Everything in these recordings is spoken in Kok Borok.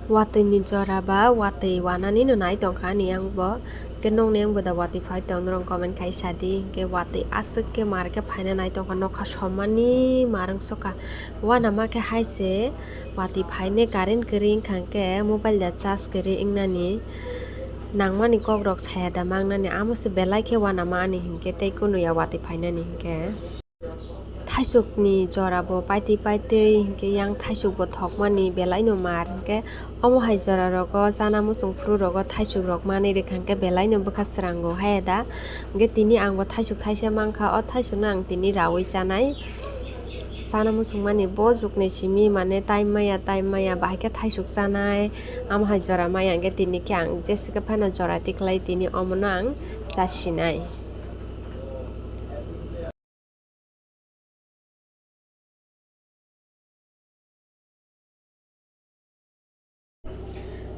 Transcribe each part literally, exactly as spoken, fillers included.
Watwi ni jora ba watwi wanani no nai tongkha ani yang bo. Ke nokni yang bo da watwi phai tong norok comment khai sadi. Ke watwi aswk ke mar ke phaina nai tongkha nokha somani marwng soka. Wanama khe hai se watwi phaine current kwrwi wngkha hwnkhe mobile da charge kwrwi wngnani nangmani kokrok saya da mangnani amo se belai khe wanama ani hinkhe tei kunu ya watwi phainani hinkhe. Thaisukni jora bo paitwi paitwi hinkhe yang thaisuk bo thokmani belai no mar hinkhe omo hai jora rogo chana muchung phuru rogo thaisuk rok manwi rwkha hinkhe belai no bwkha srango haya da hinkhe tini ang bo thaisuk thaisa mankha o thaisuk no ang tini rawi chanai chana muchung mani bo jukni simi mane time maya time maya bahai khe thaisuk chanai amo hai jora maya hinkhe tini khe ang jesa khe phano jora tikhlai tini omo no ang chasinai.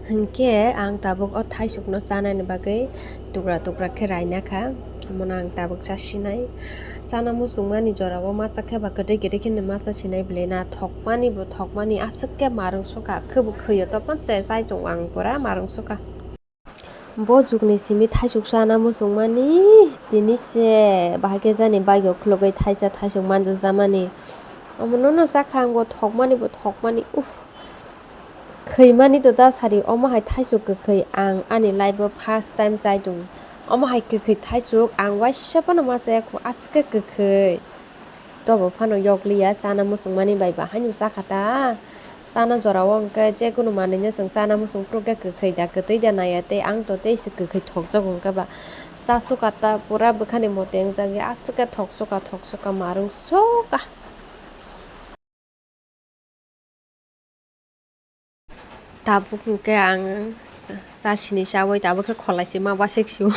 Hinkhe ang tabuk o thaisukno chanani bagwi tukra tukra khe raina kha, omono ang tabuk chasinai. Chana muchungmani jorao masa khe ba kwtwi kwtwi kheno masa sinai bwlwi na thokmani bo thokmani aswk khe marwng sukha, khwbo khwio topma che chai tongo ang pura marwng sukha. Bo jukni simi thaisuk chana muchungmani, tini se bahai khe jani bike o khulugwi thaisa thaisuk manjakjamani. Omono no sakha ang bo thokmani bo thokmani, uff. Khwimani to da sari, omo hai thaisuk kwkhwi ang ani life o first time chai tongo. Omo hai kwkhwi thaisuk ang waisa phano ma chaya kho, aswk khe kwkhwi. Tobo phano yokliya chana muchungmani bai ba haino chakha ta. Chana jorao hwnkhe je kunu manwino chwng chana muchung phuru khe kwkhwi da kwtwi da naiya tei ang to tei se kwkhwi thokjago hwnkhe ba. Chasukha ta pura bwkhani mote wngjak ya aswk khe thoksuka thoksuka marwng suka. Tabuk hwnkhe ang cha-, cha sini chaui tabuk khe kholai se ma wasik sio.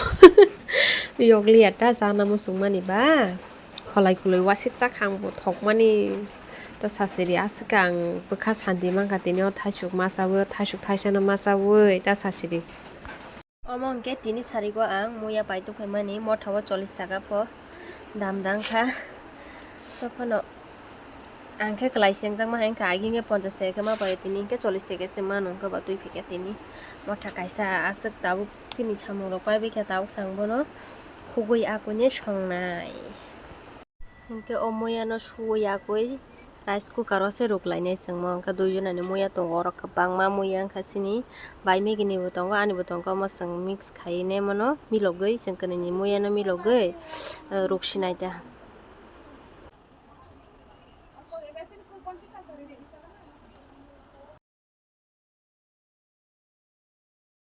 Yokliya ta chana muchungmani ba. Kholai khului wasik chakha ang bo thokmani. Ta sasiri aswk ang bwkha santi mankha tini o thaisuk ma chaui, o thaisuk thaisano ma chaui ta sasiri. Omo hwnkhe tini sarigo ang muya pai tongphaimani, motha o chollish taka pho dam dang kha. Tophano ang khe kwlai se wngjakma hai wngkha, agi hwnkhe ponchash taka khe ma pai, tini hwnkhe chollish taka se mano wngkha ba twi phikha tini. Motha kaisa aswk tabuk chini samung rok paibai kha, tabuk se ang bono khugui akuni songnai. Hwnkhe o muya no suwi akui rice cooker o se ruk lainai chwng mo, hwnkhe dui jona ni muya tongo, oro kwbangma muya wngkha chini bai Maggie ni bo tongo, ani bo tongo, omo chwng mix khai ne mono milogwi chwng kwnwi ni muya no milogwi, eh, ruk sinai ta.